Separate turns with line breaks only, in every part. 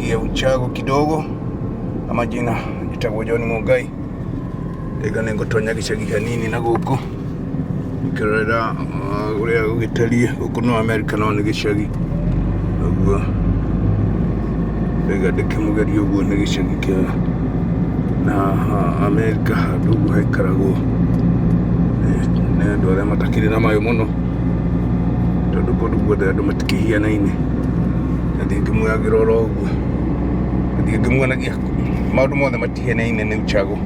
Ngĩingia Uchago kidogo na majina njĩtagwo John Mungai. Rĩnga nĩ ngũtonya gĩcagi hanini na gũkũ ngĩrorera ũrĩa gũgĩtariĩ. Gũkũ no America no nĩ gĩcagi ũguo rĩnga ndĩkĩmũgerie ũguo nĩ gĩcagi kĩa na America handũ ũguo haikaragwo nĩ andũ arĩa matakĩrĩ na mayũ mũno, tondũ kũndũ guothe andũ matikĩhianaine. Ngathiĩ ngĩmuoyagĩra oro ũguo, ngathiĩ ngĩmuonagia maũndũ mothe matihianaine nĩ Uchago,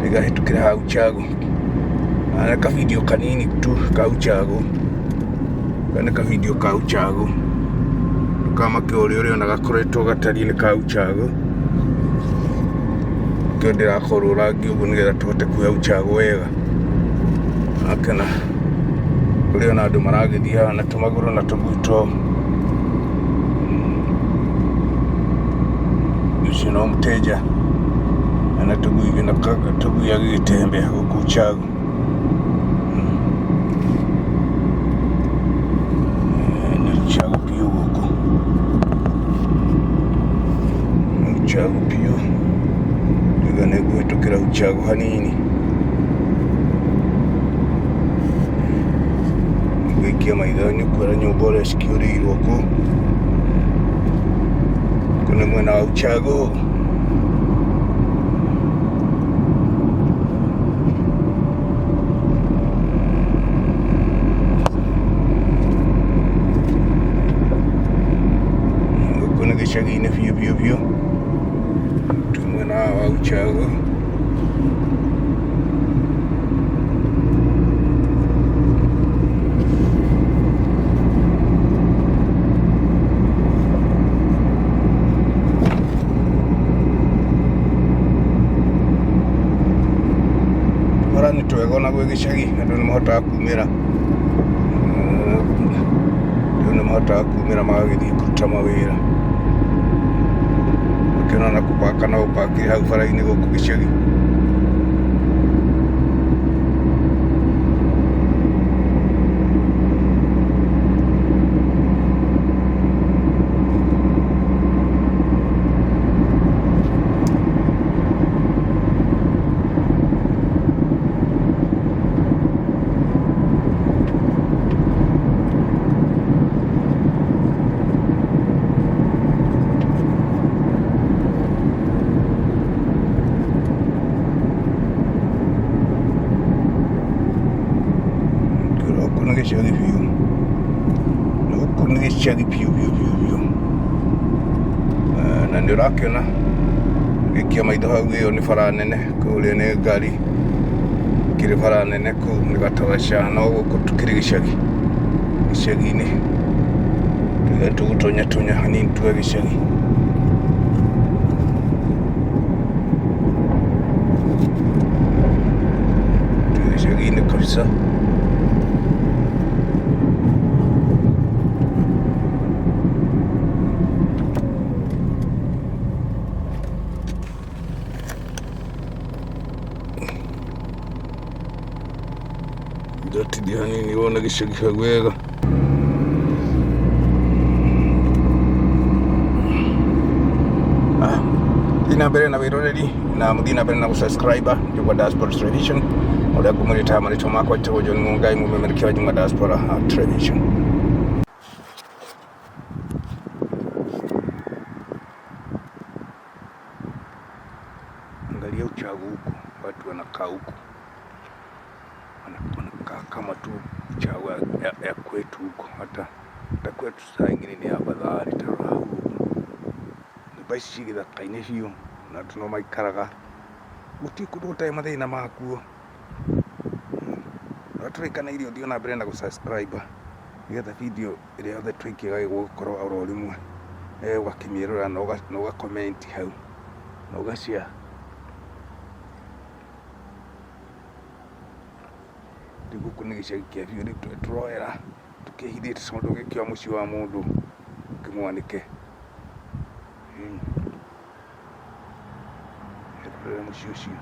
ngahĩtũkĩra haha Uchago, na ka video kanini tu ka Uchago, gaka nĩ ka video ka Uchago, ndũkamake ũrĩa ũrĩona gakoretwo gatariĩ nĩ ka Uchago, nĩkĩo ndĩrakora rangi ũguo nĩgetha tũhote kuoya Uchago wega, akena kũrĩ ona andũ maragĩthiĩ haha na tũmagũrũ na tũgui twao. Ũcio no mteja na tũgui na tũgui agĩgĩtembea gũkũ Uchago. Nĩ Uchago biũ gũkũ, nĩ Uchago biũ. Ndiga nĩ ngũhĩtũkĩra Uchago hanini. Ngũikia maitho nĩ kuona nyũmba ũrĩa cikĩũrĩirwo kũu. Kũu nĩ mwena wa Uchago. Gũkũ nĩ gĩcagi-inĩ biũ biũ biũ. Twĩ mwena wa Uchago. Bara nĩ twega ona gwĩ gĩcagi andũ nĩ mahotaga kumĩra, andũ nĩ mahotaga kumĩra magagĩthiĩ kũruta mawĩra. Ũkĩona ona kũbaka no ũbakire hau bara-inĩ gũkũ gĩcagi. Gũkũ nĩ gĩcagi biũ, gũkũ nĩ gĩcagi biũ biũ biũ biũ. Na nĩ ũrakĩona ũgĩikia maitho hau ĩyo nĩ bara nene, kũrĩa nĩ ngari, ĩkĩrĩ bara nene kũu nĩ gatabaca no gũkũ tũkĩrĩ gĩcagi, gĩcagi-inĩ. Rĩrĩa tũgũtonya tonya hanini tuge gĩcagi. Twĩ gĩcagi-inĩ kabisa. Ndatithia hanini wone gĩcagi hau wega. Thiĩ na mbere na wĩroreri na mũthiĩ na mbere na gũ-subscribe Njũgũa Diaspora Television ũrĩa ngũmwĩrĩte marĩtwa makwa njĩtagwo John Mungai mũmemerekia wa Njũgũa Diaspora Television. Angalia uchagu huku, watu wanakaa huku wanakaa kama tu uchagu ya kwetu huko. Hata kwetu saa ingine ni afadhali tarora hau ũguo. Nyũmba ici ciĩ gĩthaka-inĩ biũ na andũ no maikaraga, gũtirĩ kũndũ gũtarĩ mathĩna makuo. Na tũrĩkanĩire ũthiĩ na mbere na gũ subscribe nĩgetha video ĩrĩa yothe twaikia ĩgagĩgũkora oro rĩmwe, ũgakĩmĩrorera na ũga comment hau na ũga share. Rĩu gũkũ nĩ gĩcagi kĩa biũ, rĩu tũroera tũkĩhithĩte tondũ ndũngĩkĩoya mũciĩ wa mũndũ ũkĩmwanĩke. Rora mũciĩ ũcio.